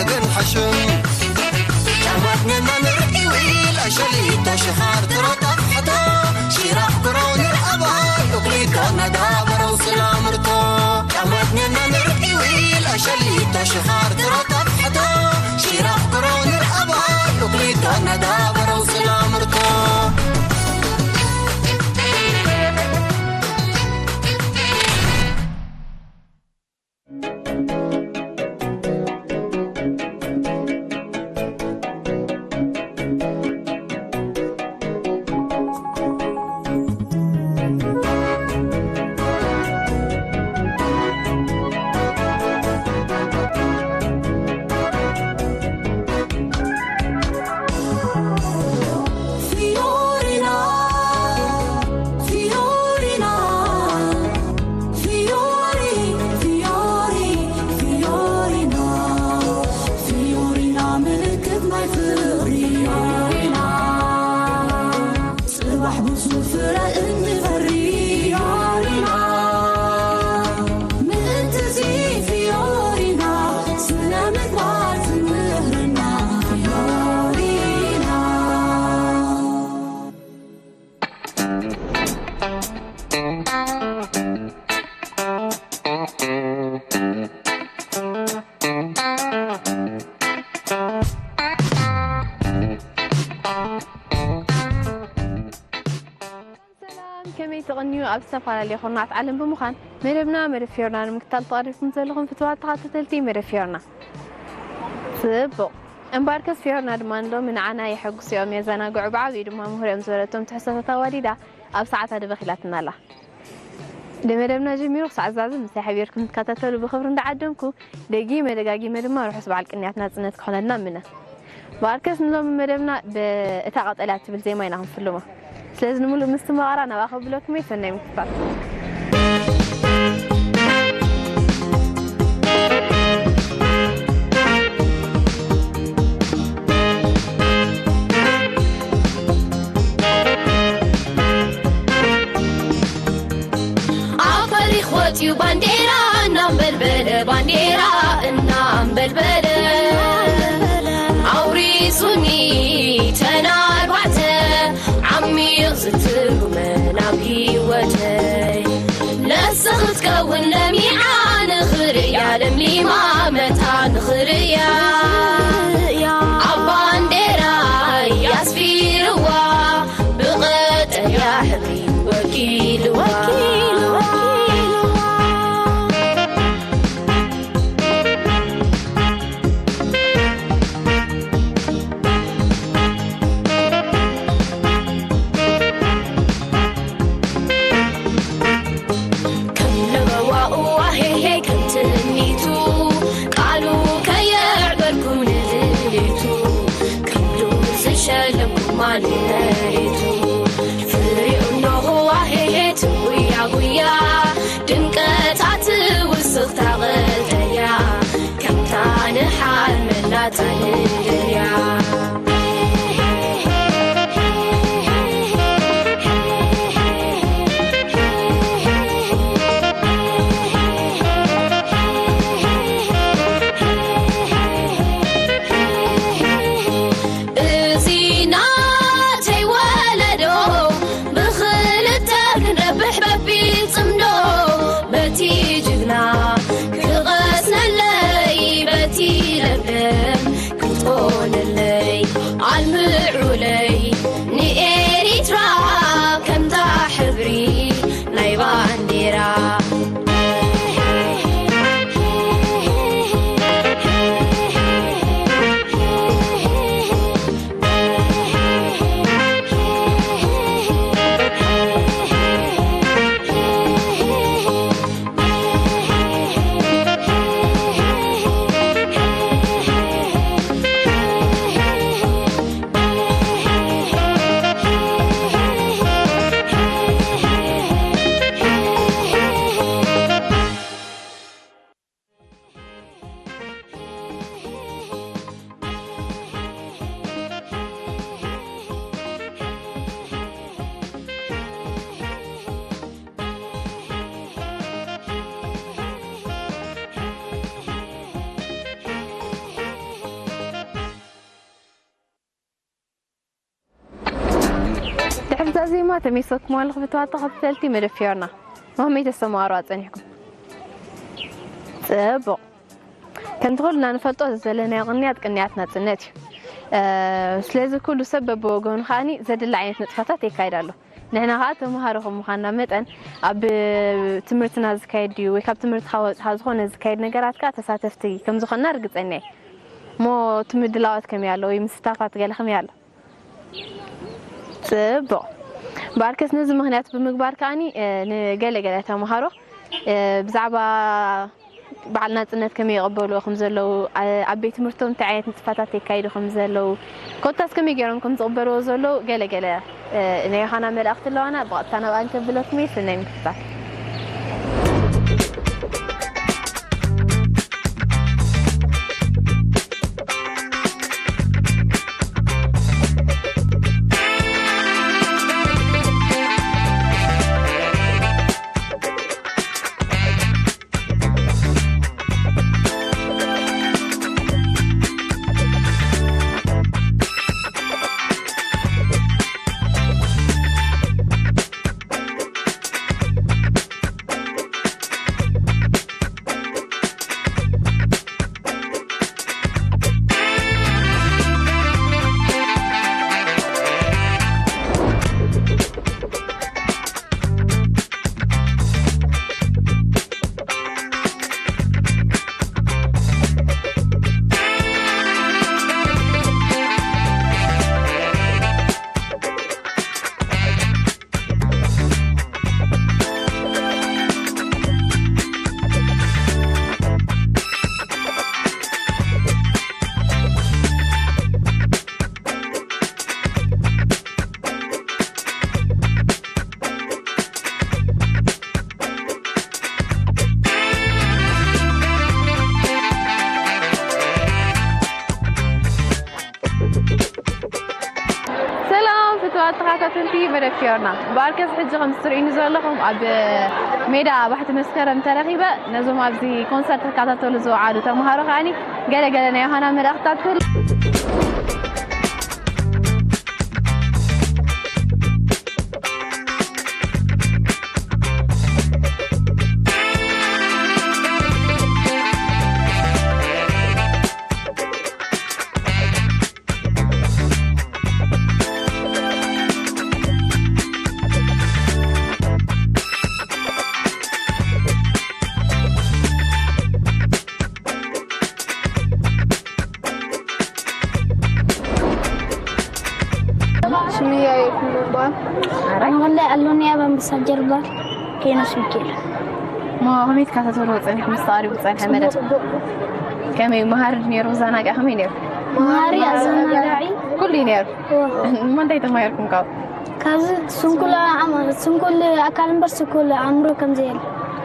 ግን ሓሽም ጫማት ነና ንርዒ ዊል ኣሸሊቶ ሽኻር ትረጠፍ ሕቶ ሽራኽ ክረው ንርኣባይ ኡክሊቶ ነዳበረው ስላምርቶ ጫማት ነና ንርዒ ዊል ኣሸሊቶ ሽኻር ትረጠፍ ሕቶ ሽራኽ ክረው ንርኣባይ ኡክሊቶ ነዳበረው ስላምርቶ Fiorina, Fiorina, Fiori, Fiori, Fiorina, Fiorina ምልክት ናይ ፍቕሪ ፊዮሪና ጽባሕ ብዙ ፍረ እንፈሪ ፊዮሪና ምእንቲ እዚ ፊዮሪና ስነ ምግባር ትምህርና ፊዮሪና ሰላም፣ ከመይ ትቕንዩ? ኣብ ዝተፈላለየ ኩርናዓት ዓለም ብምዃን መደብና መደብ ፊዮርና ንምክታል ተቐሪብኩም ዘለኹም ፍትዋት ተኸታተልቲ መደብ ፊዮርና። ጽቡቕ። እምበኣርከስ ፊዮርና ድማ ንሎሚ ንዓና የሐጉሱ እዮም፣ የዘናግዑ፣ ብዓብዩ ድማ ምሁር እዮም ዝበለቶም ትሕዝቶታት ኣዋዲዳ ኣብ ሰዓታ ደበኽ ኢላትና ኣላ። ንመደብና ጀሚሩ ክሳዕ ዝዛዝም ምሳይ ሓቢርኩም ትከታተሉ ብኽብሪ እንዳዓደምኩ፣ ደጊመ ደጋጊመ ድማ ርሑስ በዓል ቅንያት ናጽነት ክኾነልና እምነ። እምበኣርከስ ንሎሚ መደብና ብእታ ቀጠልያ እትብል ዜማ ኢና ክንፍልሞ። ስለዚ ንምሉእ ምስትምቓራ ናብኣ ከብለኩም እየ፣ ሰናይ ምክትታል። ኣብ ታሪኽ ወፂኡ ባንዴራ እናንበልበለ፣ ባንዴራ እናንበልበለ፣ ኣውሪሱኒ ተናግባተ ዓሚቕ ዝትርጉመ ናብ ህይወተይ። ነፍሲ ክትከውን ለሚዓ ንኽርእያ፣ ለምሊማ መታ ንኽርእያ፣ ኣብ ባንዴራይ ኣስፊርዋ፣ ብቐጠልያ ሕብሪ ወኪልዋ። ከም ለበዋኡ ዋሄሄ ከም ትምኒቱ፣ ቃሉ ከየዕበርኩ ንድሌቱ፣ ክንዱ ዝሸለምኩ ማንነቱ። ፍሪኡ እነሆ ዋሄሄ ትጉያ ጉያ፣ ድምቀታ ትውስኽታ ቀጠልያ፣ ከምታ ንሓልመላ ጻንድያ። እዚ ናተይ ወለዶ ብኽልተ ክንረብሕ በቢጽምዶ በቲ ጅግና ክቐስነለይ በቲ ለምለም ክትኮነለይ ኣልምዑለይ ንኤሪትራ ከምታ ሕብሪ ናይ ባንዴራ። ዜማ ተመይሰኩም ኣለኹ ብተዋታ ተኸታተልቲ መደብ ፊዮርና። መመይ ተሰማሩ ኣጸኒሕኩም? ጽቡቕ። ከምቲ ኩልና ንፈልጦ ዘለናዮ ቅንያት ቅንያት ናጽነት እዩ። እ፣ ስለዚ ኩሉ ሰብ በብወገኑ ከኣኒ ዘድሊ ዓይነት ንጥፈታት የካይድ ኣሎ። ንሕና ከኣ ተምሃሮ ከም ምዃንና መጠን ኣብ ትምህርትና ዝካየድ ድዩ ወይ ካብ ትምህርቲ ካብ ወጽኻ ዝኾነ ዝካየድ ነገራት ከኣ ተሳተፍቲ ከም ዝኾንና ርግጸኛ እየ። እሞ እቲ ምድላዋት ከመይ ኣሎ ወይ ምስታፋት ገለ ከመይ ኣሎ? ጽቡቕ። ባርከስ ነዚ ምኽንያት ብምግባር ከኣኒ፣ እ፣ ንገለ ገለ ተምሃሮ፣ እ፣ ብዛዕባ በዓል ናጽነት ከመይ ይቕበልዎ ከም ዘለዉ፣ እ፣ ኣብ ቤት ትምህርቶም እንታይ ዓይነት ንጥፈታት የካይዱ ከም ዘለዉ፣ ኮታስ ከመይ ገይሮም ከም ዝቕበልዎ ዘለዉ ገለ ገለ፣ እ፣ ናይ ዮሃና መልእኽቲ ኣለዋና። ብቐጥታ ናብኣን ከብለኩም እየ። ሰናይ ምክትታል። ሰላም ፍትዋት ተኸታተልቲ መደብ ፊዮርና። በኣርከስ ሕጂ ከም ትርእዩኒ ዘለኹም ኣብ ሜዳ ባሕቲ መስከረም ተረኺበ ነዞም ኣብዚ ኮንሰርት ክከታተሉ ዝወዓሉ ተምሃሮ ከኣኒ ገለ ገለ ናይ ዮሃና መልእኽትታት ክህሉ። ሽመይ ያየኩ ምባል። ኣነ ኸላይ ኣሎኒ ኣብ ኣንበሳ ጀርባ ኬኖስ ሚካኤል። እሞ ከመይ ትከታተልዎ ጸኒሕኩም? ምስ ተቓሪቡ ዝጸንሐ መደብ ከመይ መሃሪ ድዩ ነይሩ? ዘናግዕ ከመይ ነይሩ? መሃሪ፣ ኣዘናጋዒ። ኩሉ እዩ ነይሩ። እዎ። እሞ እንታይ ተማሂርኩም ካብኡ? ካብዚ ስንኩል ኣእም-፣ ስንኩል ኣካል እምበር ስንኩል ኣእምሮ ከም ዘየለ።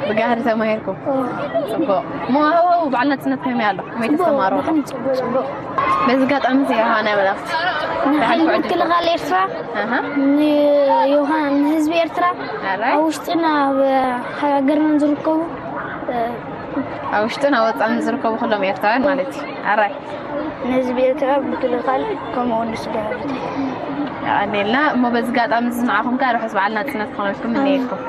ብጋህዲ ተማሂርኩም? እዎ። ጽቡቕ። እሞ ሃዋህው በዓል ናጽነት ከመይ ኣሎ? ከመይ ጽቡቕ፣ ተስተማሩ? ብጣዕሚ ጽቡቕ። ጽቡቕ። በዚ ኣጋጣሚ እዚ ዮሃና መልእኽቲ ንሓይሊ ምክልኻል ኤርትራ፣ ኣሃ። ንዮሃ-፣ ንህዝቢ ኤርትራ፣ ኣራይ። ኣብ ውሽጥን ኣብ ሃገርናን ዝርከቡ፣ እ፣ ኣብ ውሽጥን ኣብ ወጻእን ዝርከቡ ኩሎም ኤርትራውያን ማለት እዩ። ኣራይ። ንህዝቢ ኤርትራ ምክልኻል ከምኡ እውን ንስድራ ቤት። የቐንየልና። እሞ በዚ ኣጋጣሚ እዚ ንዓኹም ከኣ ርሑስ በዓል ናጽነት ክኾነልኩም እምነየልኩም።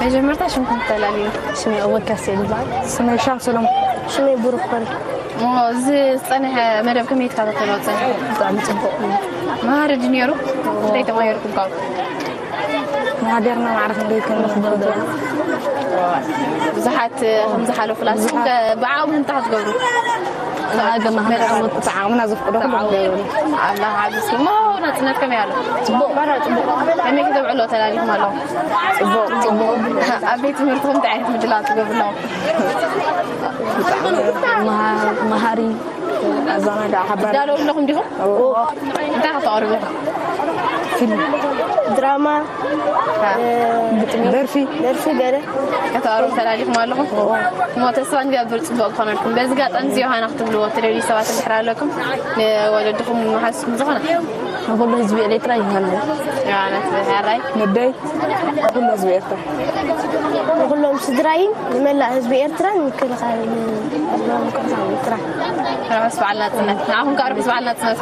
መጀመርታ ሽምኩም ተላልዩ። ሽመይ ኣወል ካሴ ይበሃል። ሽመይ ሻም ሰሎሞን። ሽመይ ብሩክ በሪ። እሞ እዚ ዝጸንሐ መደብ ከመይ ትከታተሎ ጸኒሕኩም? ብጣዕሚ ጽቡቕ እዩ። መሃሪ ድዩ ነይሩ? እንታይ ተማሂርኩም ካብኡ? ንሃገርና ማዕረ ክንደይ ከም ንኽንፈትዋ። ብዙሓት ከም ዝሓለፉላ፣ ንስኹም ከ ብዓቕምኹም እንታይ ክትገብሩ? ንሃገርና ከነዕውት ዓቕምና ዘፍቅዶ ኩሉ ክንገብር ኢና። ኣምላኽ ሓግዝኩም። እሞ ናጽነት ከመይ ኣሎ? ጽቡቕ። ከመይ ከተብዕሎ ተላሊኹም ኣለኹም? ጽቡቕ። ጽቡቕ። ኣብ ቤት ትምህርትኹም እንታይ ዓይነት ምድላው ትገብሩ ኣለኹም? መሃ-፣ መሃሪ። ኣዘናጋዒ ሓባር። ትዳለዉ ኣለኹም ዲኹም? እዎ። እንታይ ከተቕርቡ ኢኹም? ፊልም። ድራማ፣ እ፣ ደርፊ። ደርፊ ገለ። ከተቕርቡ ተላሊኹም ኣለኹም? እሞ ተስፋ ንገብር ጽቡቕ ክኾነልኩም። በዚ ኣጋጣሚ እዚ ዮሃና ክትብልዎ ትደልዩ ሰባት እንድሕር ኣለኩም፣ ንወለድኹም መሓዝኩም ዝኾነ? ንኹሉ ህዝቢ ኤርትራ ዮሃና። ዮሃና ትበሃል። ሕራይ። ንደይ ኩሉ ህዝቢ ኤርትራ። ንኹሎም ስድራይን ንመላእ ህዝቢ ኤርትራን ምክልኻል ህዝቦም ምክልኻል ኤርትራ። ርሑስ በዓል ናጽነት። ንዓኹም ከኣ ርሑስ በዓል ናጽነት።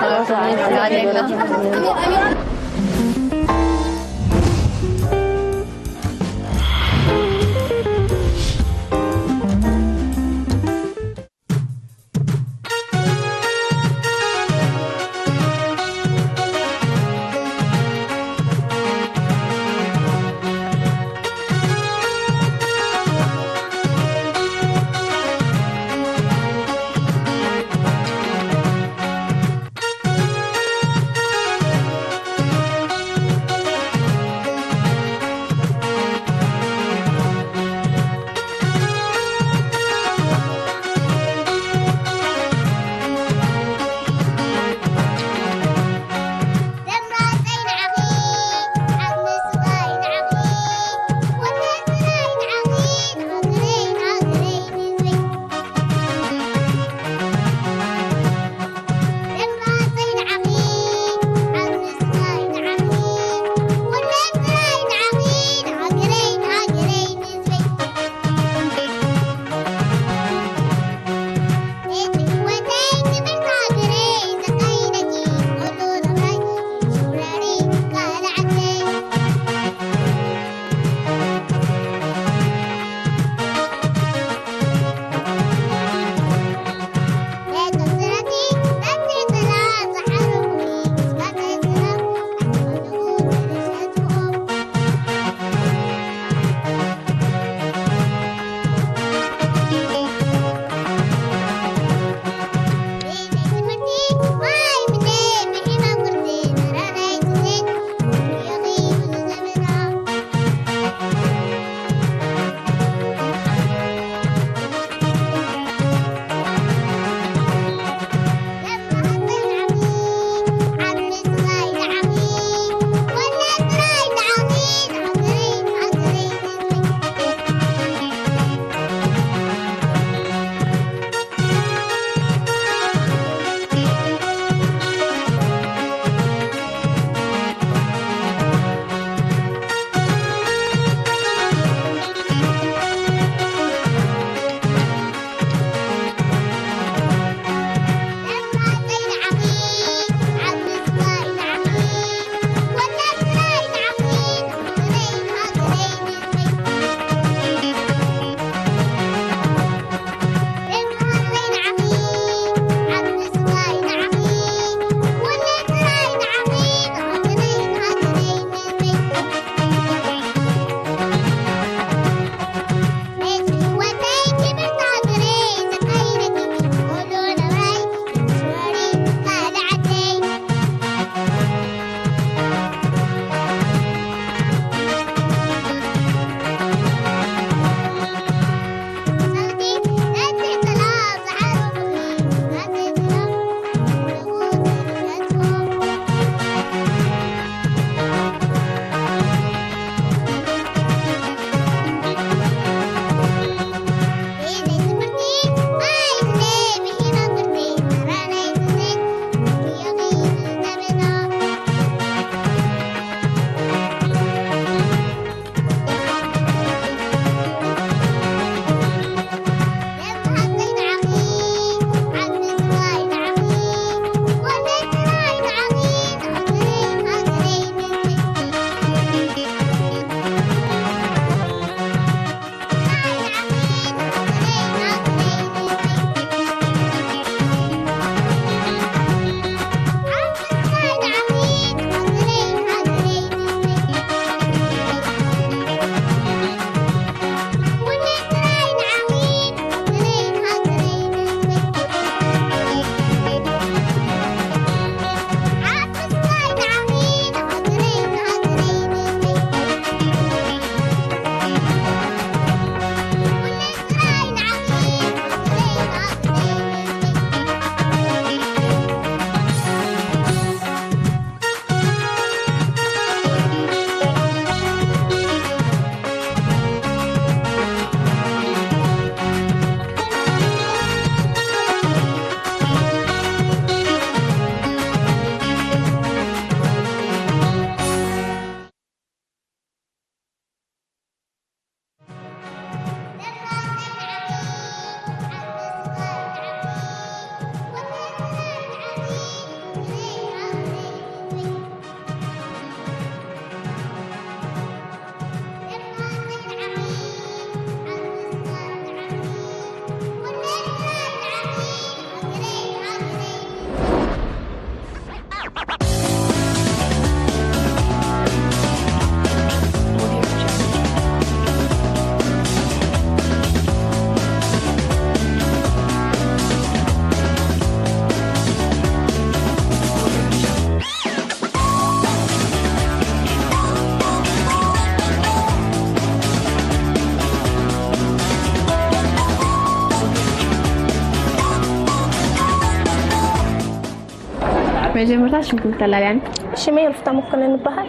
መጀመርታ ሽምኩም ተላልያን። ሽመይ ርፍታ መኮነን ይበሃል።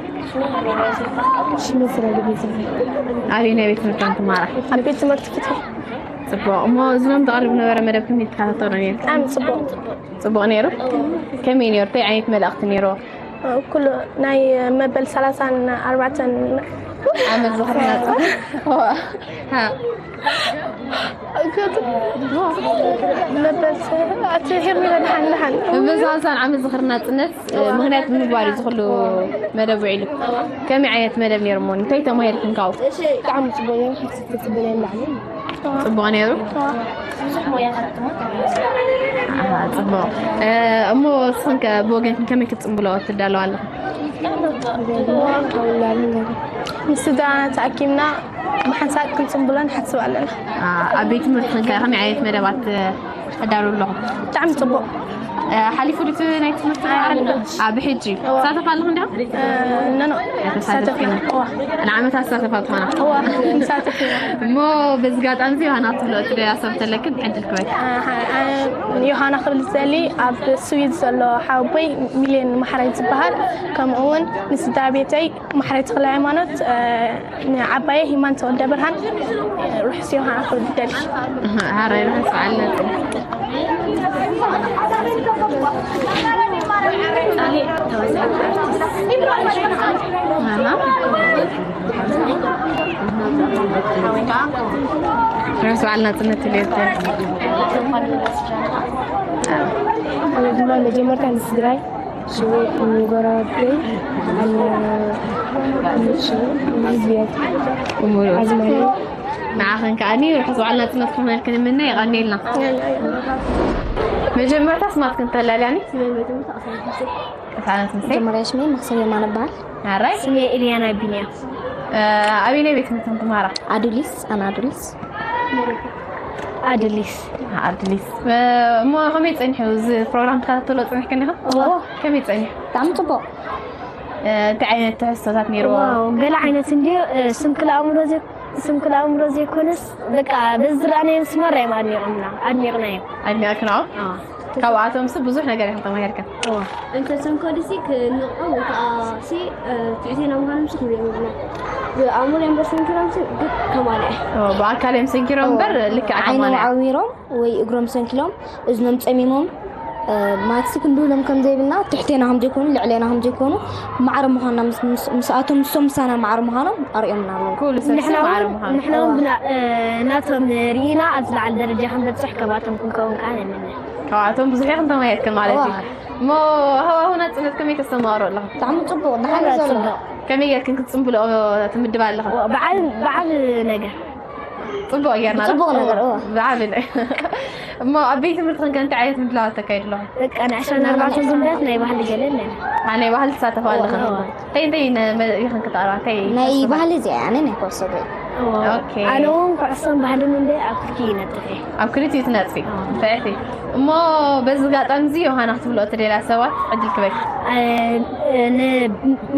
ሽመይ ስራ ግዜ። ኣበይ ናይ ቤት ትምህርቲ ትማራ? ኣብ ቤት ትምህርቲ ፍትሒ። ጽቡቕ። እሞ እዞም ተቐርብ ነበረ መደብ ከመይ ትከታተሉ ነይሩ? ብጣዕሚ ጽቡቕ። ጽቡቕ ነይሩ። ከመይ ነይሩ? እንታይ ዓይነት መልእኽቲ ነይሩ? ኩሉ ናይ መበል ሰላሳን ኣርባዕተን ዓመት ዝኽሪ ናጽነት። መበል ሰ- ኣቲ ሄርሜላ ደሓን ደሓን። መበል ሰላሳን ዓመት ዝኽሪ ናጽነት ምኽንያት ብምግባር እዩ ዝኽሉ መደብ ውዒሉ። ከመይ ዓይነት መደብ ነይሩ እሞ እንታይ ተማሂርኩም ካብኡ? ብጣዕሚ ጽቡቅ ነይሩ። ሕጂ ክትጽበ የላዕሊ። ጽቡቕ ነይሩ። ብዙሕ ሞያታት ድማ ኣሃ፣ ጽቡቕ። እ፣ እሞ እስኽን ከ ብወገንክን ከመይ ክትጽንብሎ ትዳለዋ ኣለኹም? ምስ ስድራና ተኣኪብና ብሓንሳብ ክንጽንብሎ ንሓስብ ኣለና። ኣብ ቤት ትምህርትኽን ከ ከመይ ዓይነት መደባት ተዳሉ ኣለኹም? ብጣዕሚ ጽቡቕ። ሓሊፉ ድቲ ናይ ትምህርቲ ኣብ ሕጂ ትሳተፍ ኣለኹ እንዲኹም? ነኖ ተሳተፍኪ ንዓመት ኣሳተፋ ዝኾና እዋ ንሳተፍ ኢና። እሞ በዚ ጋጣሚ እዚ ዋና ትብሎ ትደያ ሰብ ተለክን ዕድል ክበል ዮሃና ክብል ዝደሊ ኣብ ስዊዝ ዘሎ ሓወቦይ ሚልዮን ማሕራይ ዝበሃል፣ ከምኡ እውን ንስድራ ቤተይ ማሕራይ ተኽለ ሃይማኖት፣ ንዓባየ ሂማን ተወልደ ብርሃን፣ ርሑስ ዮሃና ክብል ዝደሊ። ሃራይ ርሑስ በዓል ናጽነት። ርሑስ በዓል ናጽነት ትልየት። ኣነ ድማ መጀመርታ ንስድራይ፣ ሽወይ፣ ንጎረባብተይ፣ ኣነ ህዝብየት ኣዝማሪ ንዓኽን ከዓኒ ርሑስ በዓል ናጽነት ክኾነልክን እምነ። የቐንየልና። መጀመርታ ስማትክን ተላልያኒ? ቅሳነት ምሰይ? መጀመርያ ሽመይ መክሰብ የማነ በሃል። ኣራይ? ስሜ ኤልያና ቢንያም። ኣበይ ናይ ቤት ትምህርትን ትምሃራ? ኣዱሊስ ኣና ኣዱሊስ ኣድሊስ ኣድሊስ። እሞ ከመይ ጸኒሑ እዚ ፕሮግራም ትከታተሎ ጸኒሕክን ኢኻ? ከመይ ጸኒሑ? ብጣዕሚ ጽቡቕ። እንታይ ዓይነት ትሕዝቶታት ነይርዎ? ዋው ገለ ዓይነት እንድዩ። ስንክል ኣእምሮ ዘይ- ስንክል ኣእምሮ ዘይኮነስ በቃ በዚ ዝረኣናዮ ምስማር እዮም ኣድኒቕና ኣድኒቕናዮም። ኣድኒቕክንኦ? ካብኣቶም ስ ብዙሕ ነገር ኢኻ ተማሂርካ። እንተ ሰንኮ ድሲ ክንቕዖ ወይ ከዓ ሲ ትዕዜና ምዃኖም ሲ ክንሪኦ ብኣእምሮ እዮም በሰንኪሮም ሲ ግን ከማልያ ብኣካል እዮም ሰንኪሮም እምበር ልክዕ ዓይኖም ከማልያ ዓዊሮም ወይ እግሮም ሰንኪሎም እዝኖም ጸሚሞም ማትሲ ክንድውሎም ከም ዘይብልና ትሕቴና ከም ዘይኮኑ ልዕሌና ከም ዘይኮኑ ማዕረ ምዃንና ምስኣቶም ንሶም ምሳና ማዕረ ምዃኖም ኣርእዮምና ኣለዉ። ኩሉ ሰብ ሰብ ማዕረ ምዃኑ ንሕና እውን ብና- ናቶም ርኢና ኣብ ዝለዓለ ደረጃ ክንበፅሕ ከባቶም ክንከውን ከዓ ንምነ። ካብኣቶም ብዙሕ ኢኹም ተማሂርክን ማለት እዩ። እሞ ሃዋሁ ናጽነት ከመይ ተስተማቕሮ ኣለኹም? ብጣዕሚ ጽቡቕ ደሓን ዘሎ። ከመይ ጌርክን ክትጽንብልኦ ትምድባ ኣለኹም? በዓል በዓል ነገር ጽቡቕ ጌርና ጽቡቕ ነገር እዎ። ብዓቢ እሞ ኣብ ቤት ትምህርትኽን ከ እንታይ ዓይነት ምድላዋት ተካይዱ ኣለኹም? በቃ ናይ ዕስራን ኣርባዕተን ጉንበት ናይ ባህሊ ገለ ኣለና። ዓ ናይ ባህሊ ትሳተፋ ኣለኽን? እንታይ እንታይ ኢኽን ክተቕርባ? እንታይ ናይ ባህሊ እዚኣ ኣነ ናይ ኩዕሶ እግሪ። ኦኬ። ኣነ እውን ኩዕሶን ባህልን እንደ ኣብ ክልቲኡ ይነጥፍ እየ። ኣብ ክልቲኡ ትነጥፊ። ፍዕቲ። እሞ በዚ ኣጋጣሚ እዚ ዮሃና ክትብልኦ ትደልያ ሰባት ዕድል ክበኪ።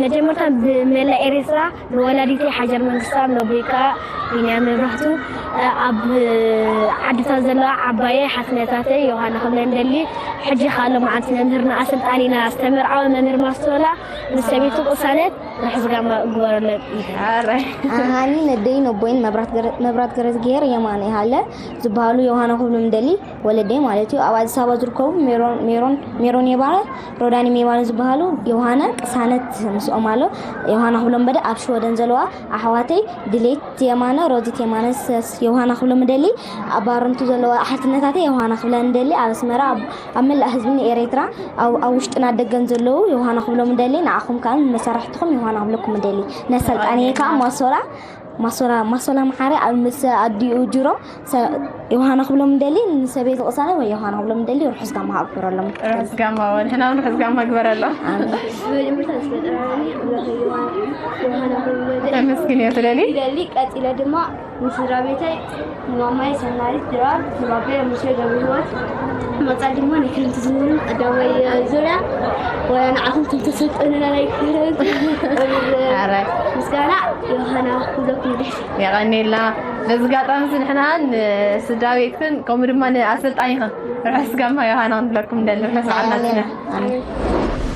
መጀመርታ ብመላእ ኤርትራ ንወላዲተይ ሓጀር መንግስታብ፣ ነቦይካ ቢንያም መብራህቱ፣ ኣብ ዓድታት ዘለዋ ዓባየ ሓትነታተይ ዮሃና ክብለን ደሊ። ሕጂ ካልእ መዓልቲ መምህርና ኣሰልጣኒና ዝተመርዓወ መምህር ማስቶላ ምስ ሰበይቱ ቅሳነት ርሕስ ጋማ እግበረሎም። ኣራይ ኣሃኒ ነደይ ነቦይን መብራት ገረ- መብራት ገረዝግሄር የማነ ሃለ ዝበሃሉ ዮሃና ክብሎም ደሊ። ወለደይ ማለት እዩ። ኣብ ኣዲስ ኣበባ ዝርከቡ ሜሮን ሜሮን ሜሮን የማነ፣ ሮዳኒ የማነ ዝበሃሉ ዮሃና ቅሳነት ምስኦም ኣሎ። ዮሃና ክብሎም በደ ኣብ ሽወደን ዘለዋ ኣሕዋተይ ድሌት የማነ፣ ሮዚት የማነ፣ ሰስ ዮሃና ክብሎም ደሊ። ኣብ ባረንቱ ዘለዋ ኣሓትነታተይ ዮሃና ክብለን ደሊ። ኣብ ኣስመራ ኣብ ኣብ መላእ ህዝቢ ንኤሬትራ ኣብ ኣብ ውሽጥና ደገን ዘለዉ ዮሃና ክብሎም ደሊ። ንዓኹም ከኣ መሳርሕትኹም ዮሃና ክብለኩም ደሊ። ነሰልጣንየ ከኣ ማሶላ ማሶላ ማሶላ መሓሪ ኣብ ምስ ኣዲኡ ጅሮ ዮሃና ክብሎም ደሊ። ንሰበይቲ ቅሳነ ወይ ዮሃና ክብሎም ደሊ። ርሑስ ጋማ ኣክብረሎም። ርሑስ ጋማ ንሕና እውን ርሑስ ጋማ ግበረሎም። መጀመርታ ዝፈጠረኒ ኣምላኽ ዮሃና ክብሎም ደሊ ተመስግን እዮ ትደሊ። ደሊ ቀጺለ ድማ ንስድራ ቤተይ ንማማይ ሰናይት ድራር ንባበይ ሙሴ ገብረህይወት መጻ ድማ ናይ ክረምቲ ዝምህሩ ቀዳማይ ዙርያ ወላ ንዓኹም ከም ተሰልጠኑና ናይ ክረምቲ ኣረ ምስጋና ዮሃና ክብለኩም ደስ የቐኒልና። በዚ ኣጋጣሚ እዚ ንሕና ንስድራ ቤትክን ከምኡ ድማ ንኣሰልጣኒኽን ርሑስ ጋማ ዮሃና ክንብለኩም ንደሊ። ርሑስ ዓመት።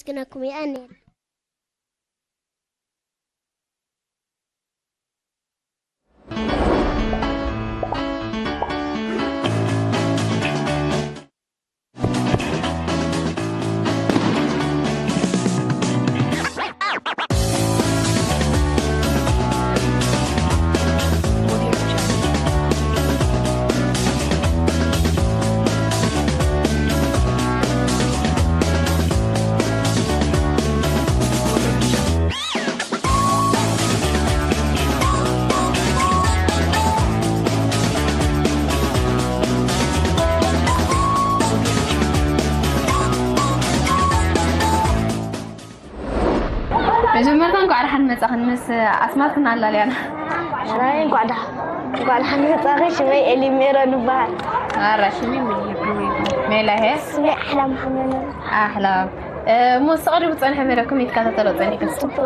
ከመስግነኩም እየ። ኣሜን። መጀመርታ እንኳዕ ደሓን መጻኽን። ምስ ኣስማት ክናላልያና። ሰላም፣ እንኳዕ ደሓ-፣ እንኳዕ ደሓን መጻኺ። ሽመይ ኤሊ ሜሮን ይበሃል። ኣራ ሽመይ ምን ይብሉ? ሜላ ሄ? ስመይ ኣሕላ መሓመድ። ኣሕላ። እ፣ እሞ ስቕ ኢሉ ዝጸንሐ መደብ ከመይ ትከታተሎ ጸኒሕክስ? ጽቡቕ።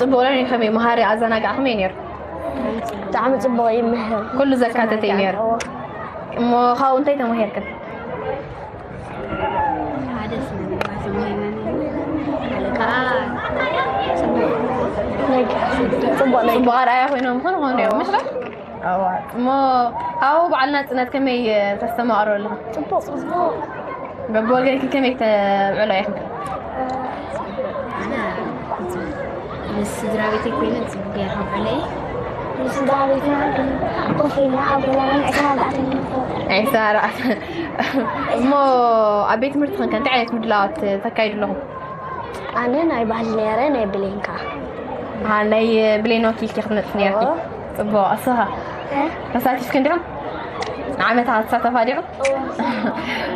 ጽቡቕ ነው። ከመይ መሃሪ ኣዘናጋዕ ከመይ ነይሩ? ብጣዕሚ ጽቡቕ እዩ፣ ይምህር። ኩሉ ዘካተተ እዩ ነይሩ። እዎ። እሞ ካብኡ እንታይ ተማሂርክን? ሓደ ስነ ምግባር ተማሂርና ነይሩ። ካልእ ከዓ ጽቡቕ። ጽቡቕ ነገር። ጽቡቕ ኣርኣያ ኮይኖም ኾን ኾን እዮም፣ ምሽ ዶ? እዋ፣ እሞ ኣብኡ በዓል ናጽነት ከመይ ተስተማቕሮ ኣለኻ? ጽቡቕ። ጽቡቕ። በብወገንኪ ከመይ ተብዕሎ ኢኺ? ኣነ ምስ ስድራ ቤተይ ኮይነ ጽቡቕ ገይረ ከብዕሎ እየ። ምስ ስድራ ቤትና ኮፍ ኢልና ኣብ ገዛና ዕስራ ኣርባዕተ ንኸውን። ዕስራ ኣርባዕተ። እሞ ኣብ ቤት ትምህርትኽን ከ እንታይ ዓይነት ምድላዋት ተካይዱ ኣለኹም? ኣነ ናይ ባህሊ ነይረ፣ ናይ ብሌን ከኣ። ኣሃ፣ ናይ ብሌን ወኪልኪ ክትመጽ ነይርኪ። እዎ። ጽቡቕ፣ ኣስኻ? እ? ተሳቲፍክን ዲኹም? ንዓመታ ክትሳተፋ ዲኹም? እዎ።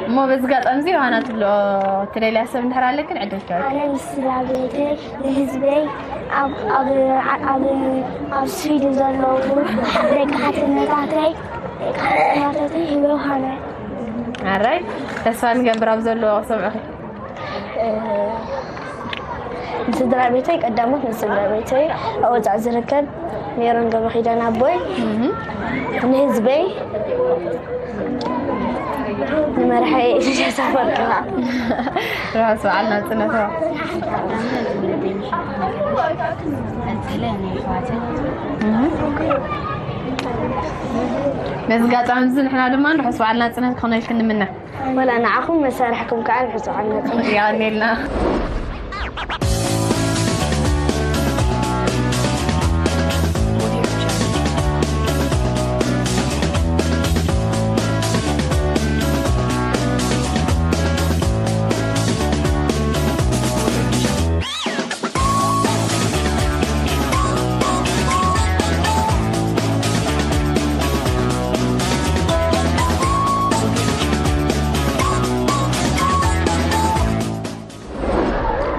እሞ በዚ ኣጋጣሚ እዚ ዮሃና ትብልኦ ትደልያ ሰብ እንድሕር ኣለክን ዕድል ትህበኪ። ኣነ ንስድራ ቤተይ፣ ንህዝበይ፣ ኣብ፣ ኣብ፣ ኣብ፣ ኣብ ስዊድን ዘለዉ ደቂ ሓትነታተይ፣ ደቂ ሓትነታተይ ይበሃና። ኣራይ፣ ተስፋ ንገብር ኣብ ዘለዎ ክሰምዑኺ። እ፣ ንስድራ ቤተይ ቀዳሞት፣ ንስድራ ቤተይ ኣብ ወጻኢ ዝርከብ ሜሮን ገብረኪዳን ኣቦይ፣ እህ። ንህዝበይ፣ ንመራሒ ኢሳያስ ኣፈወርቂ። ርሑስ በዓል ናጽነት። እህ። በዚ ኣጋጣሚ እዚ ንሕና ድማ ርሑስ በዓል ናጽነት ክኾነልክን ንምነ። ወላ ንዓኹም መሳርሕኩም ከዓ ርሑስ በዓል ናጽነት። የቐንየልና።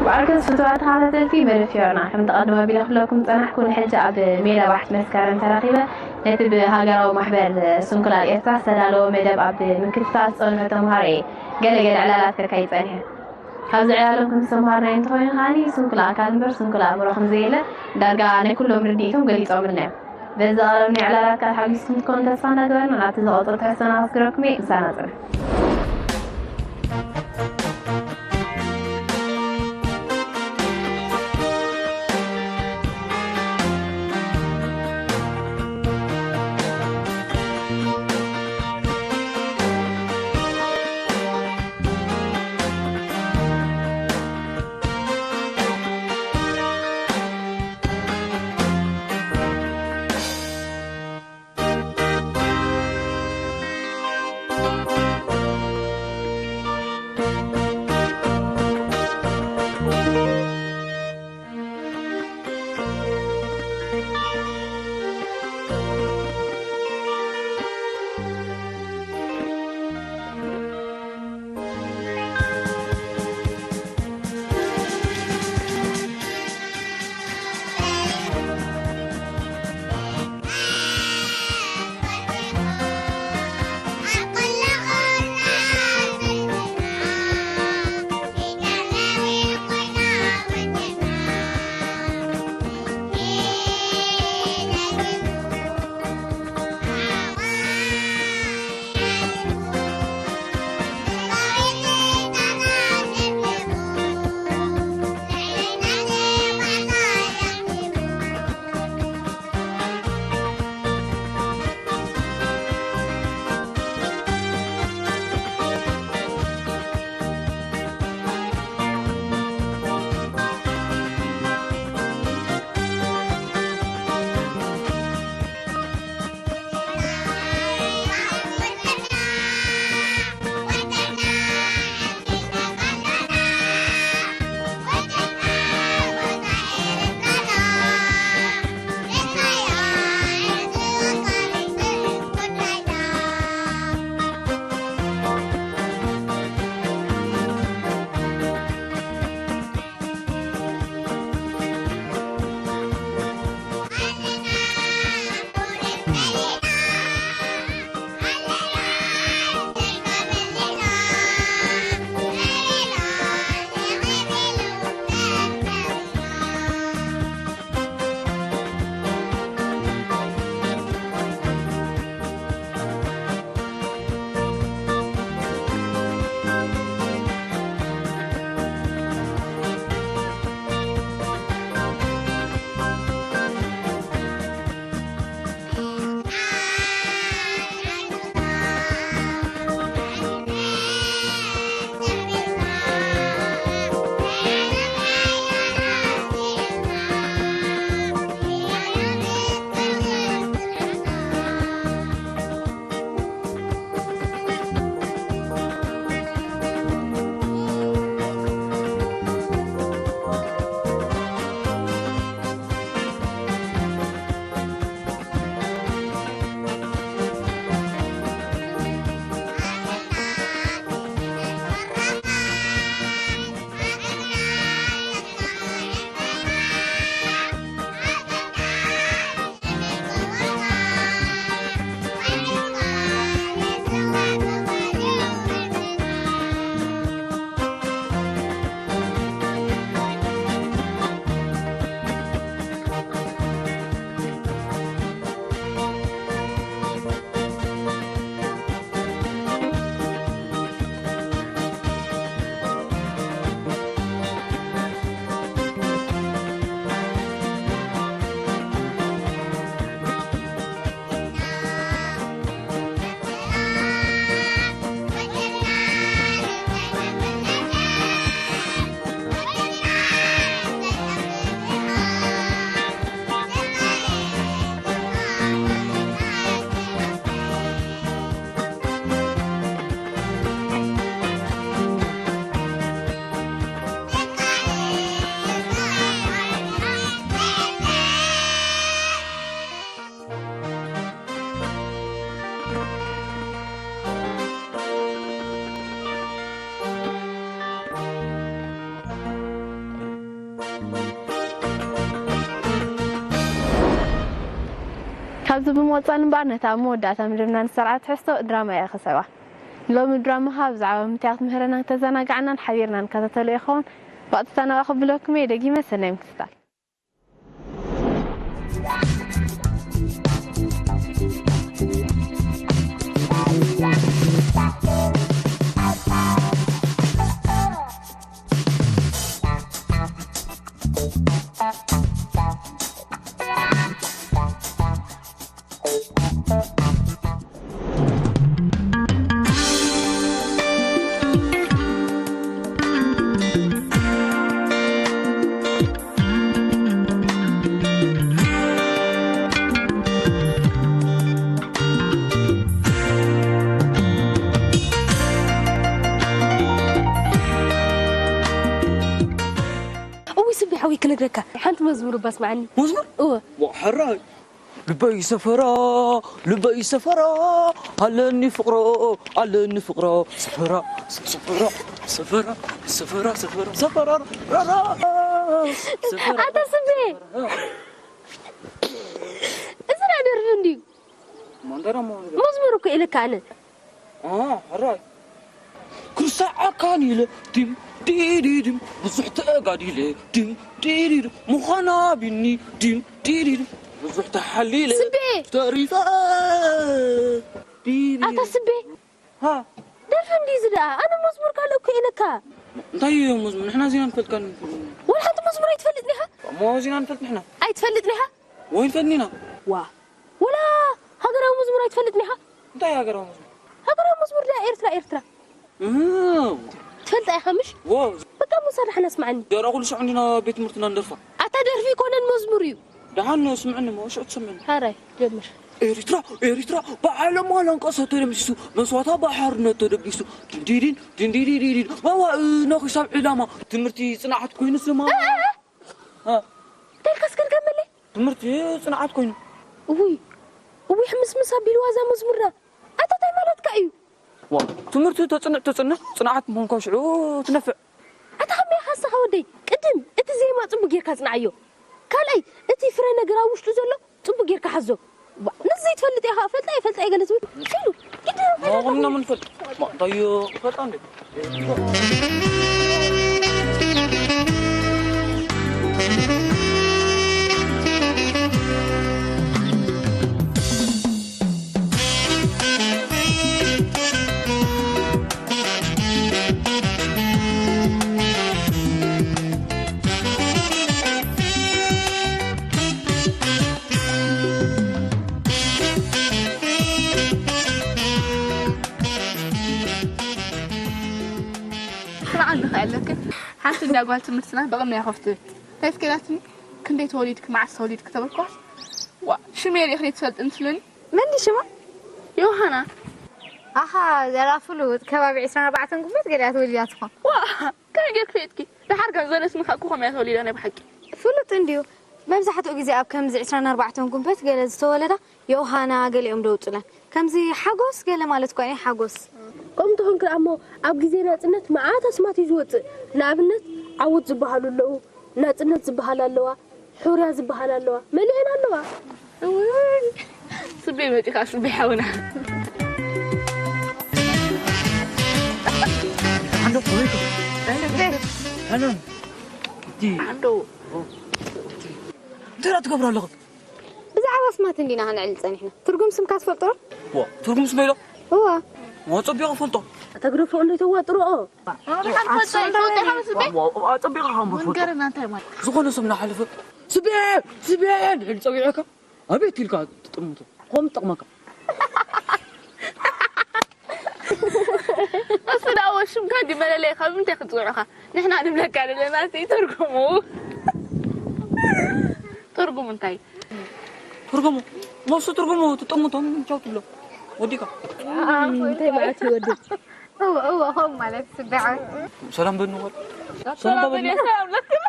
ብኣርከስ ፍቱዋት ተኸታተልቲ መደብ ፊዮና፣ ከምቲ ቀደም ኣቢለ ክብለኩም ዝጸናሕኩ፣ ንሕጂ ኣብ ሜዳ ባሕቲ መስከረም ተረኺበ ነቲ ብሃገራዊ ማሕበር ስንኩላን ኤርትራ ዝተዳለወ መደብ ኣብ ምክትታል ዝጸንሑ ተምሃሮ እየ ገለ ገለ ዕላላት ከካይድ ጸኒሐ። ካብዚ ዕላሎም ከም ዝተምሃርናዮ እንተኾይኑ ከኣኒ፣ ስንኩል ኣካል እምበር ስንኩል ኣእምሮ ከም ዘየለ ዳርጋ ናይ ኩሎም ርድኢቶም ገሊጾምልና እዮም። በዚ ቀረብናዮ ዕላላት ከኣ ተሓጒስኩም ትኾኑ ተስፋ እናገበርና፣ ናብቲ ዝቐጽል ትሕዝቶና ከስግረኩም እየ። ምሳና ጽንሑ። ኣብዚ ብምቕጻል እምበኣር ነታ ኣብ መወዳእታ መደብና ንሰርዓ ትሕዝቶ ድራማ እያ ክሰባ። ሎሚ ድራማ ካብ ብዛዕባ ምትያት ምህረና ተዘናጋዕናን ሓቢርና ንከታተሎ ይኸውን። ብቐጥታ ናባኹም ብለኩም እየ ደጊመ ሰናይ ምክትታል። እውይ ስቢ ሓወይ ክነግረካ ሓንቲ መዝሙር እባ ስምዓኒ። መዝሙር? እወ። ዋ፣ ሕራይ። ልበይ ሰፈራ፣ ልበይ ሰፈራ፣ ኣለኒ ፍቕሮ፣ ኣለኒ ፍቕሮ። ሰፈራ፣ ሰፈራ፣ ሰፈራ፣ ሰፈራ፣ ሰፈራ፣ ሰፈራ፣ ራራ፣ ሰፈራ። ኣታ ስቤ፣ እዚ ናይ ደርፊ እንድዩ። ማንደራ ማንደራ። መዝሙር እኮ ኢለካ ኣነ። አ፣ ሕራይ። ክርሳዓካን ኢለ ድም ዲዲድም ብዙሕ ተጋዲለ ድም ዲዲድም ምዃና ቢኒ ድም ዲዲድም ብዙሕ ተሓሊለ ስቤ! ተሪፈ ዲዲድም። ኣታ ስቤ! ሃ? ደርፊ እንዲ እዚ ደኣ ኣነ መዝሙር ካልእ እኮ ኢለካ። እንታይ እዩ መዝሙር? ንሕና ዜና ንፈልጥ ካን ወላ ሓንቲ መዝሙር ኣይትፈልጥን ኢኻ? እሞ ዜና ንፈልጥ ንሕና። ኣይትፈልጥን ኢኻ? ወይ ንፈልጥ ኢና። ዋ። ወላ ሃገራዊ መዝሙር ኣይትፈልጥን ኢኻ? እንታይ ሃገራዊ መዝሙር? ሃገራዊ መዝሙር ደኣ ኤርትራ፣ ኤርትራ። እህ። ትፈልጣ ኢኻ ምሽ? ዋው። በቃ ሙሳ ደሓን ኣስምዓኒ። ደራ ኩሉ ሻዕ እንዲና ቤት ትምህርትና ንደርፋ። ኣታ ደርፊ ይኮነን መዝሙር እዩ። ደሓን ስምዕኒ፣ እሞ ሽዑ ትሰምዕኒ። ሓራይ፣ ጀምር። ኤሪትራ፣ ኤሪትራ፣ ብዓለም ዋላ እንቀሰ ተደምሲሱ፣ መስዋእታ ብሓርነት ተደጊሱ፣ ድንዲዲን፣ ድንዲዲዲዲን፣ መዋእ ነኺሱ ኣብ ዕላማ፣ ትምህርቲ ጽንዓት ኮይኑ ስማ። እ፣ እ፣ እ። እ። እንታይ ኢልካ እስከ ድገመለይ? ትምህርቲ ጽንዓት ኮይኑ። እውይ፣ እውይ፣ ሕምስምስ ኣቢልዋ እዛ መዝሙርና። ኣታ እንታይ ማለትካ እዩ? ዋ፣ ትምህርቲ ተጽንዕ፣ ተጽንዕ፣ ጽንዓት ምዃንካ ሽዑ ትነፍዕ። ኣታ ከመይ ኢኻ ንስኻ ወደይ? ቅድም እቲ ዜማ ጽቡቅ ጌርካ ጽንዓዮ። ካልኣይ፣ እቲ ፍረ ነገር ኣብ ውሽጡ ዘሎ ጽቡቅ ጌርካ ሓዞ። ዋ፣ ነዚ ዘይትፈልጥ ኢኻ፣ ፈልጣ እየ፣ ፈልጣ እየ ገለ ዝብል። ኪዱ፣ ግዲ ማ፣ ፈልጣ ቁምና እየ። ምን ፈልጥ? ማ፣ ታዮ፣ ፈልጣ እንዴ? ስምዓኒ ከ ኣለክን ሓንቲ እንዳ ጓል ትምህርትና ብቕድሚያ ኮፍ ትብል። እንታይ ትከይዳትኒ? ክንደይ ተወሊድኪ፣ መዓስ ተወሊድኪ ተበልኳስ፣ ዋ፣ ሽመይ ርኢኽኒ ትፈልጥን ትብለኒ። መን ድዩ ሽማ? ዮሃና። ኣኻ፣ ዘላ ፍሉጥ፣ ከባቢ ዕስራን ኣርባዕተን ጉንበት ገለ እያ ተወሊዳ ትኾን። ዋ፣ ከመይ ጌርኪ ፈሊጥኪ? ደሓር ገንዘለ ስምካ እኮ ከመይ እያ ተወሊዳ ናይ ብሓቂ? ፍሉጥ እንድዩ። መብዛሕትኡ ግዜ ኣብ ከምዚ ዕስራን ኣርባዕተን ጉንበት ገለ ዝተወለዳ ዮሃና ገሊኦም ደውጹለን። ከምዚ ሓጎስ ገለ ማለት እኳ እዩ ሓጎስ። ከምኡ እንተኾንኪ ደኣ እሞ ኣብ ግዜ ናጽነት መዓት ኣስማት እዩ ዝወጽእ። ንኣብነት ዓወት ዝበሃሉ ኣለዉ፣ ናጽነት ዝበሃል ኣለዋ፣ ሑርያ ዝበሃል ኣለዋ፣ መሊኤን ኣለዋ። እውይ፣ ስቤ መጺኻ ስቤ ሓውና። ሓንዶ፣ ሓንዶ። ሓንዶ። እንታይ ትገብሩ ኣለኹም? ብዛዕባ ኣስማት እንዲና ክንዕልል ጸኒሕና። ትርጉም ስምካ ትፈልጦ ዶ? ዋ፣ ትርጉም ስመይ ዶ? እዋ። ዋ፣ ጸቢቑ እፈልጦ። ተግደፎ እንዶ ተዋጥሮኦ። ኣጸቢቑ ከም ፈልጦ። መንገርና እንታይ ማለት? ዝኾነ ሰብ እናሓለፈ፣ "ስቤ! ስቤ!" እንድሕር ጸዊዑካ፣ ኣቤት ኢልካ ትጥምቶ። ከምኡ ትጠቕመካ። እሱ ደኣ ሽምካ እንዲ መለለይኻ ብምንታይ ክጽውዑኻ? ንሕና ንብለካ ዘለና እስቲ ትርጉሙ። ትርጉሙ እንታይ? ትርጉሙ? መሱ ትርጉሙ ትጥምቶም ቻው ትብሎ። ወዲካ። እንታይ ማለት እዩ ወዲ? እወ፣ እወ፣ ከምኡ ማለት ስብዓ። ሰላም በሉ ወዲ። ሰላም በሉ። ሰላም በሉ።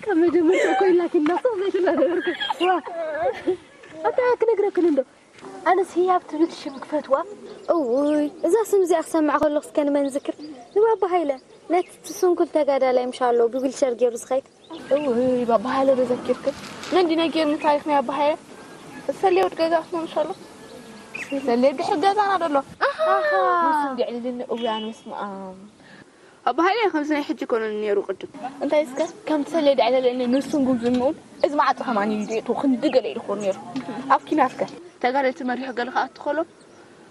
ካብ መጀመርታ እኮ ኢላኪ እናሰቕ ዘይትናገርኩ። ዋ። ኣታ ክነግረክን እንዶ። ኣነስ ህያብ ትብል ሽም ክፈትዋ። እውይ፣ እዛ ስም እዚኣ ክሰምዕ ከለኹስ ከ ንመን ዝክር? ንባባ ሃይለ፣ ነቲ ስንኩል ተጋዳላይ ምሻሎ ብዊልቸር ገይሩ ዝኸይድ። እውይ፣ ባባ ሃይለ ዶ ዘኪርክን? መን ድዩ ነጊርኒ ታሪኽ ናይ ኣባ ሃይለ? ሰሌ ወድ ገዛ ክመምሻሎ። ሰሌ ድሕር ገዛና ደሎ። ኣሃ። ንሱ እንዲዕልልኒ እውያን፣ በስመ ኣብ። ኣባ ሃይለ ከምዚ ናይ ሕጂ ኮነ ነይሩ ቅድም። እንታይ እስከ? ከምቲ ሰሌ ድዕለለኒ ንሱን ጉብዝንኡን፣ እዚ መዓጡ ከማን እዩ ዲጡ ክንዲ ገለ ኢሉ ክኾን ነይሩ። ኣብ ኪናት ከ? ተጋደልቲ መሪሑ ገለ ክኣቱ ከሎ፣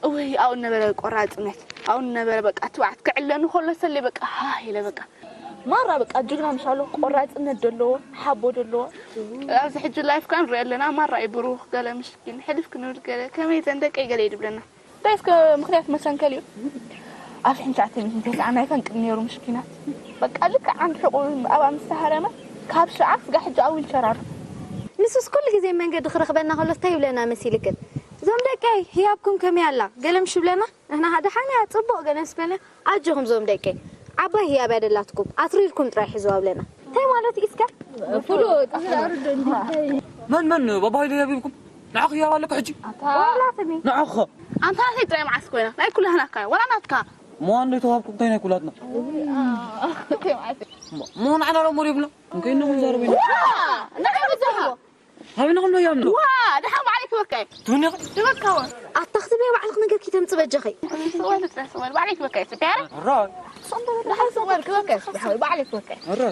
እወይ፣ ኣብኡ ነበረ ቆራጽነት፣ ኣብኡ ነበረ በቃ ትብዓት። ክዕለኒ ከሎ ሰሌ በቃ ሃ ኢለ በቃ። ማራ በቃ ጅግና ምሻሎ፣ ቆራጽነት ደለዎ፣ ሓቦ ደለዎ። ኣብዚ ሕጂ ላይፍ ከ ንሪኦ ኣለና፣ ማራ እዩ ብሩኽ፣ ገለ ምሽኪን፣ ሕልፍ ክንብል ገለ፣ ከመይ ዘን ደቀይ ገለ ይድብለና። እንታይ እስከ ምኽንያት መሰንከል እዩ? ኣብ ሽሕን ትሽዓተ ሚእትን ተስዓን ኣይፈንቅል ነይሩ፣ ምሽኪናት። በቃ ልክዕ ዓንዲ ሕቑ ኣብኣ ምስ ተሃረመ፣ ካብ ሽዓ ስጋ ሕጂ ኣብ ዊልቸር ኣሎ። ንሱስ ኩሉ ግዜ መንገዲ ክረኽበና ከሎ እንታይ ይብለና መሲልክን? እዞም ደቀይ፣ ህያብኩም ከመይ ኣላ? ገለ ምሽ ይብለና? ንሕና ደሓን እያ፣ ጽቡቕ ገለ ምስ በለ፣ ኣጆኹም እዞም ደቀይ፣ ዓባይ ህያብ እያ ደላትኩም፣ ኣትሪርኩም ጥራይ ሕዝዋ ብለና። እንታይ ማለት እዩ እስከ? ፍሉጥ፣ ዝኣርዶ እንዲታይ? መን፣ መን ባባ ሃይለ ህያብ ኢልኩም? ንዓኺ ህያብ ኣለኩ ሕጂ? ዋላ ስሚ። ንዓኺ ኸ? ኣንታ ናተይ ጥራይ መዓስ ኮይና? ናይ ኩላህና እካ እያ፣ ዋላ ናትካ? እሞ ኣነ ተዋህብኩም እንታይ ናይ ኩላትና? እሞ፣ እሞ ንዓና ዶ እሞ ይብሎ? እንከይኖ ክንዛረብ ኢና። ዋ! ንዓይ ብዛዕባ ሃበና ኸሎ ህያብ እንዶ? ዋ! ደሓን ባዕለይ ክበካ እየ። ትብኒ ኸ? ክበካ እወ። ኣታ ክትብያ ባዕልኽ ነገር ኪተምጽእ በጃኺ። ስወል፣ ስወል፣ ባዕለይ ክበካ እየ። ጽበያ? ራ። ደሓን ስወል ክበካ እየ። ባዕለይ ክበካ እየ። ራ።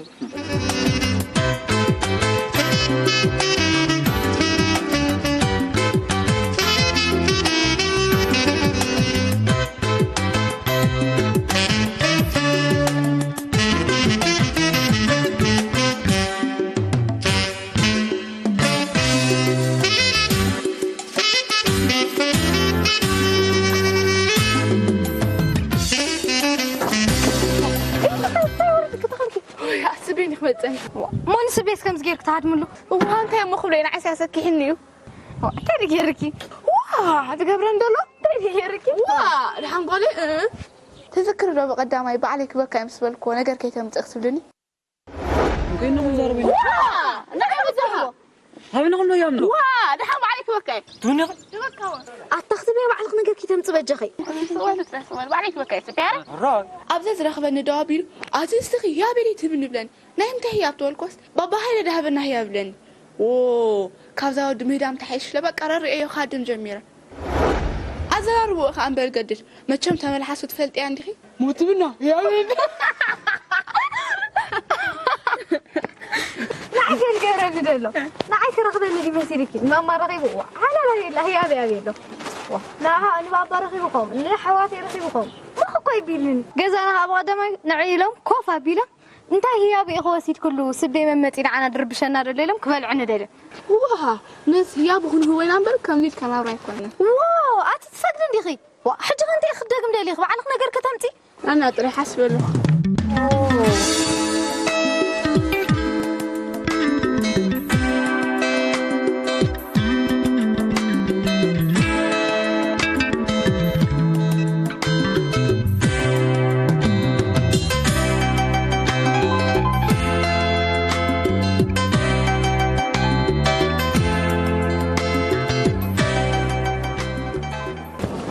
ኣስቤን ይክመፀኒ። ሞንስ ቤት ከምዚ ጌርክ ትሃድምሉ? እዋ፣ እንታይ እሞ ክብሎ ኢና፣ ዓስያ ሰኪሕኒ እዩ። እንታይ ድጌርኪ? ዋ፣ ትገብረ እንደሎ? እንታይ ድጌርኪ? ዋ፣ ድሓን ጓለይ፣ እ? ትዝክሪ ዶ ብቐዳማይ ባዕለይ ክበካ እየ ምስ በልክዎ ነገር ከይተምጽእ ክትብልኒ? እንከይኖ ክንዛረብ ኢና። ዋ፣ ንዓይ ብዛዕባ ሃበና ኸሎ ህያብ እንዶ? ዋ፣ ድሓን ባዕለይ ክበካ እየ። ትብኒ ኸ? ክበካ እወ። ኣታ ክትብያ ባዕልኽ ነገር ኪተምጽእ በጃኺ። ስወል፣ ስወል፣ ባዕለይ ክበካ እየ። ጽበያ? ራ። ኣብዛ ዝረኽበኒ ደው ኣቢሉ፣ ኣቲ ንስኺ ህያብ ኢሊ ትብኒ ብለኒ። ናይ እንታይ ህያብ ተበልኮስ፣ ባባ ሃይለ ዳሃበና ህያብ ብለኒ። ዎ፣ ካብዛ ወዲ ምህዳም ተሓይሽ ለበቃ ረርእዮ ካድም ጀሚረ። ኣዘራርብኡ ከኣ እምበር ገድድ። መቸም ተመልሓሱ ትፈልጥያ እንዲኺ? ሞትብና፣ ህያብ ኢሊ። ንዓይ ከ ዝገብረኒ ደሎ? ንዓይ ክረኽበኒ ድዩ መሲልኪ? ንማማ ረኺቡ፣ ዋ፣ ሓላል የላ፣ ህያብ ህያብ የሎ። ዋ፣ ንዓኻ፣ ንባባ ረኺቡ ኸም፣ ንሓዋተይ ረኺቡ ኸም፣ ምኽ እኮ ይቢልኒ። ገዛና ኣብ ቀዳማይ ንዕይ ኢሎም ኮፍ ኣቢሎም፣ እንታይ ህያቡ ኢኺ ወሲድክሉ? ስቤ መመጺ ንዓና ድርብሸና ደሎ ኢሎም ክበልዑኒ ደልዮም። ዋ፣ ነዚ ህያቡ ክንህቦ ኢና እምበር፣ ከምዚ ኢልካ ናብራ ኣይኮነን። ዋ፣ ኣቲ ትሰግዲ እንዲኺ? ዋ፣ ሕጂ ከ እንታይ ክትደግም ደሊኺ? ባዕልኽ ነገር ከተምጺ? ኣና ጥራይ ሓስበሉ።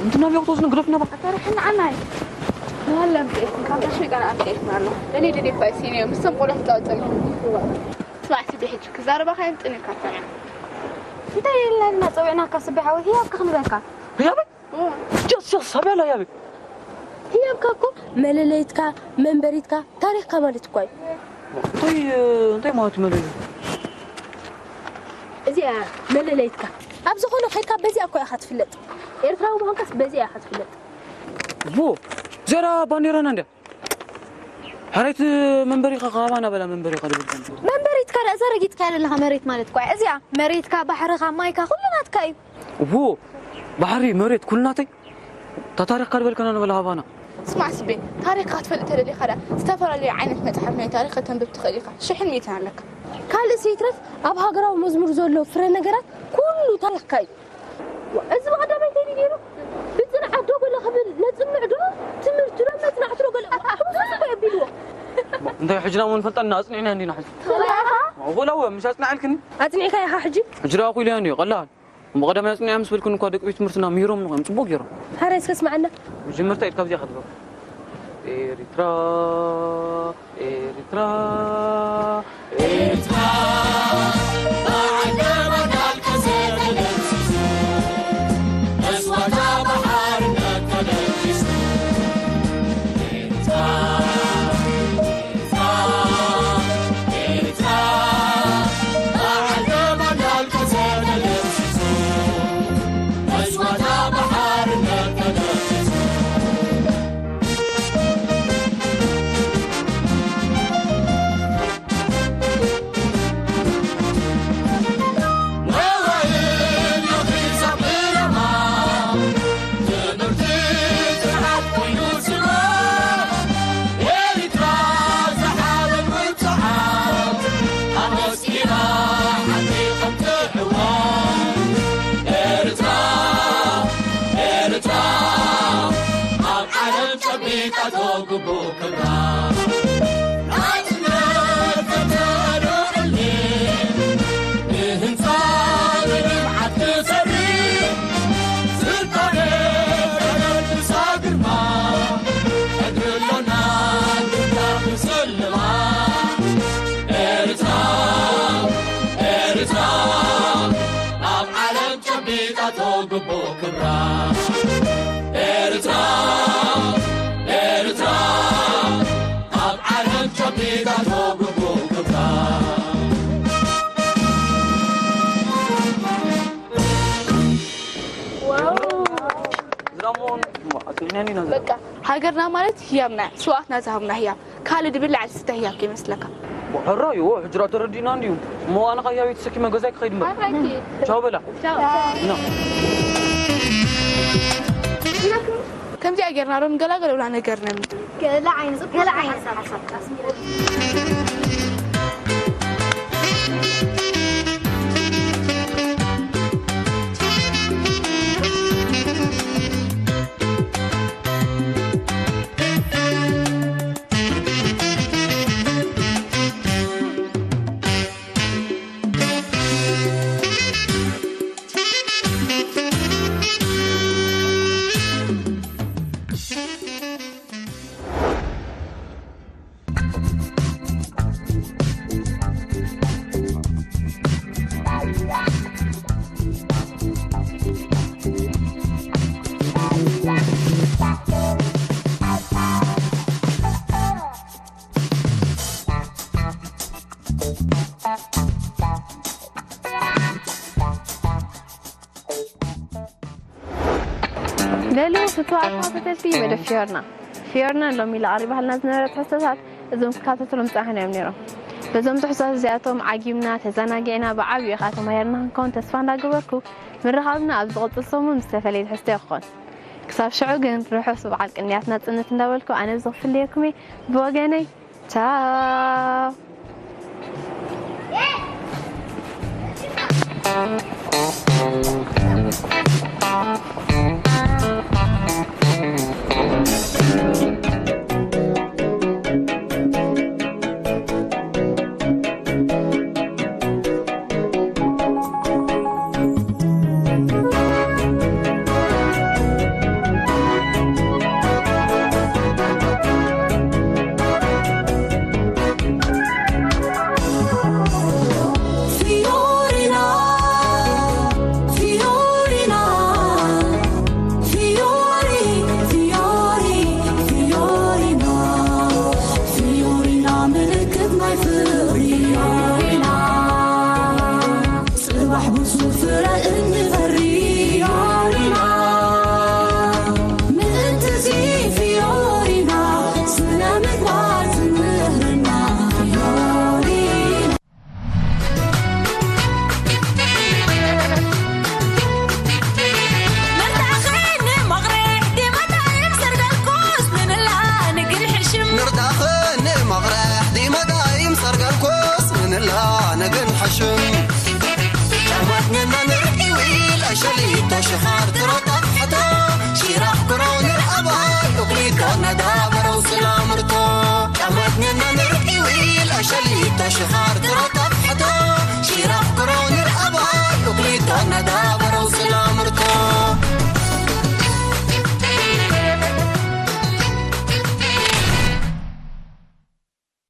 እንትና ቢያውቶስ ንግደፍና በቃ። ኣታ ርሕና ዓናይ። ንሃለ ኣምጽኤት፣ ካብ ታሽሚ ጋር ኣምጽኤት ናሎ። ለኔ ደኔ ፋይሲኔ፣ ምስተም ቆሎ ትጻጸም። ስማዕ፣ ስቢ ሕጂ ክዛረባ ካየምጽእኒ ካታ። እንታይ ኢልና ኢና ጸዊዕናካ ስቢ ሓወይ? ህያብ ክንበልካ። ህያብ? ኦ። ጀስ፣ ጀስ፣ ኣበላ ህያብ። ህያብካ እኮ መለለይትካ፣ መንበሪትካ፣ ታሪኽካ ማለት እኮ እዩ። እንታይ፣ እንታይ ማለት እዩ መለለይ? እዚኣ መለለይትካ። ኣብ ዝኾነ ከይድካ በዚኣ እኮ ኢኻ ትፍለጥ። ኤርትራዊ ምዃንካስ በዚኣ ኢኻ ትፍለጥ። ቡ፣ ዘራ ባንዴራና እንድያ። ሕራይት መንበሪኻ ካባና በላ መንበሪኻ ድብል ከንቱ። መንበሪትካ ደኣ ዘረጊጥካ ዘለኻ መሬት ማለት እኮ እያ። እዚኣ መሬትካ፣ ባሕርኻ፣ ማይካ፣ ኩሉ ናትካ እዩ። ቡ፣ ባሕሪ፣ መሬት፣ ኩሉ ናተይ። እታ ታሪኽካ ድበልከና ንበላ ሃባና። ስማዕ ስቤ፣ ታሪኽካ ክትፈልጥ ተደሊኻ ደኣ ዝተፈላለዩ ዓይነት መጽሓፍ ናይ ታሪኽ ከተንብብ ትኽእል ኢኻ። ሽሕን ሚእትን ኣለካ። ካልእስ ይትረፍ ኣብ ሃገራዊ መዝሙር ዘሎ ፍረ ነገራት ኩሉ ታሪኽካ እዩ። ዋ፣ እዚ ብቐዳማይ እንታይ ድዩ ገይሩ? ብጽንዓት ዶ ገለ ክብል ነጽንዕ ዶ? ትምህርቲ ዶ መጽናዕቲ ዶ ገለ? ሕጉስ እኮ የቢልዎ። እንታይ ሕጂ ናብ ንፈልጠና ኣጽኒዕና እንዲና ሕጂ? ወላ እወ፣ ምሽ ኣጽንዓልክኒ? ኣጽኒዕካ ኢኻ ሕጂ? ሕጂ ደኣ ኩሉ እንድዩ፣ ቀላል። እሞ ቀዳማይ ኣጽኒዐ ምስ በልኩን እኳ ደቂ ቤት ትምህርትና ምሂሮም ንኾም ጽቡቕ ገይሮም። ሓራይ እስከ ስምዓና። መጀመርታ ኢድ ካብዚኣ ክትበል። ኤሪትራ፣ ኤሪትራ፣ ኤሪትራ፣ ብዓጋመ ዳልከ ዝተደምሰሰ ግቡእ ክብራ ናጽነት ከተኖረኒ ንህንጻ ንልምዓት ክሰርሕ ስልጣነ ተመልሳ ግርማ ተድርሎና ግዳ ክስልማ ኤርትራ ኤርትራ ኣብ ዓለም ጨቢጣቶ ግቡእ ክብራ ኤርትራ ኤርትራ ኣብ ዓለም ጨቢጣቶ ግቡእ ክብራ በቃ ሃገርና ማለት ህያብና እያ፣ ስውኣትና ዝሃቡና ህያብ። ካልእ ድብል ላዕሊ ዝስተ ህያብ ከይመስለካ። ሕራይ እዎ፣ ሕጂ ደኣ ተረዲእና እንድዩ። እሞ ኣነ ኸኣ ህያበይ ተሰኪመ ገዛይ ክኸይድ እምበር። ቻው በላ። ቻው። ና። ከምዚኣ ጌርና ዶ ንገላገል ወላ ነገር ነምጽእ? ገለ ዓይነት ገለ ዓይነት ሓሳብ ሓሳብ ኣስሚረኒ። ለሉ ፍትዋት ተኸታተልቲ መደብ ፊዮርና። ፊዮርና ሎሚ ኢላ ኣቕሪባልና ዝነበረት ትሕዝቶታት እዞም ክትከታተሎም ዝጸናሕናዮም ነይሮም። በዞም ትሕዝቶታት እዚኣቶም ዓጊብና፣ ተዘናጊዕና፣ ብዓቢኡ ኸኣ ተማሂርና ክንከውን ተስፋ እንዳገበርኩ ምርኻብና ኣብ ዝቕጽል ሰሙን ብዝተፈለየ ትሕዝቶ ይኾን። ክሳብ ሽዑ ግን ርሑስ በዓል ቅንያት ናጽነት እንዳበልኩ ኣነ ብዚ ክፍለየኩም እየ። ብወገነይ ቻው። ጽባሕ ብዙ ፍረ እንፈሪ ፊዮሪና ምእንቲ እዚ ፊዮሪና ስነ ምግባር ትምህርና ፊዮሪና ንርዳኸ ንመቕረሕ ዲመዳይም ሰርገርኮስ ንንላ ነግን ሓሽም ጨማትነና ንርዒ ዊል ኣሸሊታ ሽኻር ትሮጣት ሕቶ ሺራኽ ግሮ ንርኣባይ ኡክሊቶ ነዳበረው ስላምርቶ ጨማትነና ንርዒ ዊል ኣሸሊታ ሽኻር